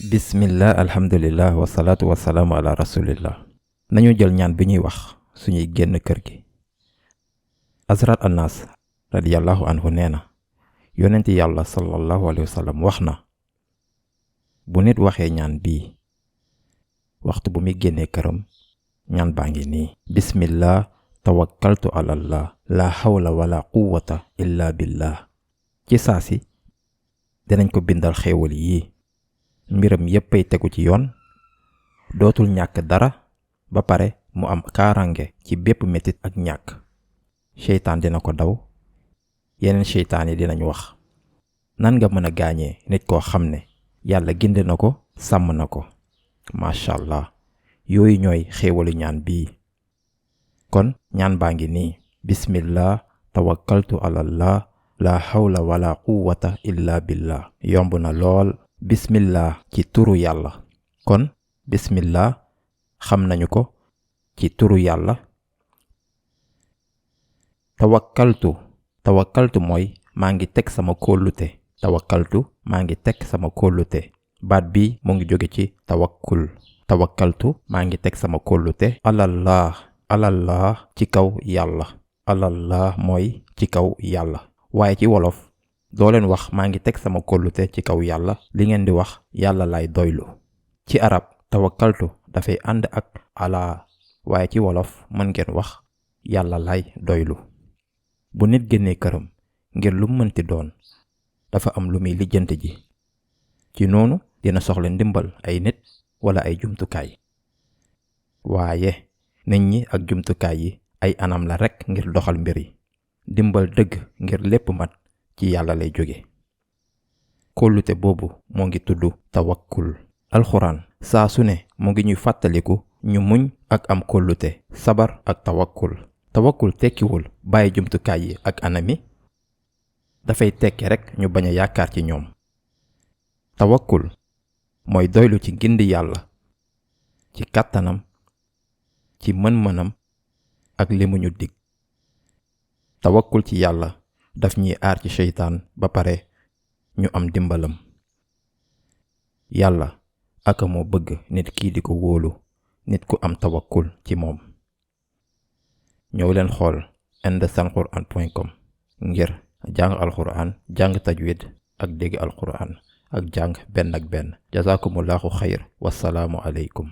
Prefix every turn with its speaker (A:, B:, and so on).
A: bismillah alhamdulillah wasalaatu wasalaamu ala rasulillah. nañu jël ñaan bi ñuy wax suñuy génn kër gi. Hazrat Anas radiyallahu anhu nee na yonenti yàlla sallallahu alayhi wa sallam wax na bu nit waxee ñaan bii waxtu bu muy génnee këram ñaan baa ngi nii: bismillah tawakkaltu ala allah la hawla wala quwwata illa billah. ci saasi dinañ ko bindal xéewal yii, mbiram yéppay tegu ci yoon, dootul ñàkk dara, ba pare mu am kaarange ci bépp metit ak ñàkk. seytaan dina ko daw. yeneen seytaan yi dinañ wax: nan nga mën a gaañee nit koo xam ne yàlla gindi na ko, sàmm na ko. macha allah, yooyu ñooy xéewalu ñaan bii. kon ñaan baa ngi nii: bismillah tawakkaltu ala allah la hawla wala quwwata illa billah. yomb na lool. bismillah ci turu yàlla. kon bismillah xam nañu ko ci turu yàlla. tawakkaltu mooy maa ngi teg sama kóolute. maa ngi teg sama kóolute. baat bi mu ngi jóge ci tawakkaltu maa ngi teg sama kóolute. alallah ci kaw yàlla. alallah mooy ci kaw yàlla. waaye ci wolof doo leen wax maa ngi teg sama kóolute ci kaw yàlla, li ngeen di wax yàlla lay doylu. ci arab tawakkaltu dafay ànd ak ala, waaye ci wolof mën ngeen wax yàlla lay doylu. bu nit génnee këram ngir lu mënti doon, dafa am lu muy lijjanti ji. ci noonu dina soxla ndimbal ay nit wala ay jumtukaay. waaye nit ñi ak jumtukaay yi ay anam la rekk ngir doxal mbir yi. ndimbal dëgg ngir lépp mat ci yàlla lay jóge. kóolute boobu moo ngi tudd tawakkul. alxuraan saa su ne mu ngi ñuy fàttaliku ñu muñ ak am kóolute, sabar ak tawakkul. tawakkul tekkiwul bàyyi jumtukaay yi ak anami, dafay tekki rekk ñu bañ a yaakaar ci ñoom. tawakkul mooy doylu ci gindi yàlla, ci kàttanam, ci mën-mënam ak li mu ñu dig. tawakkul ci yàlla daf ñuy aar ci seytaan, ba pare ñu am dimbalam. yàlla aka moo bëgg nit kii di ko wóolu, nit ku am tawakkul ci moom. ñëw leen xool indsanquran.com ngir jàng alquran, jàng tajwid ak dégg alquran ak jàng benn ak benn. jazakumullahu xayr. wassalaamu aleykum.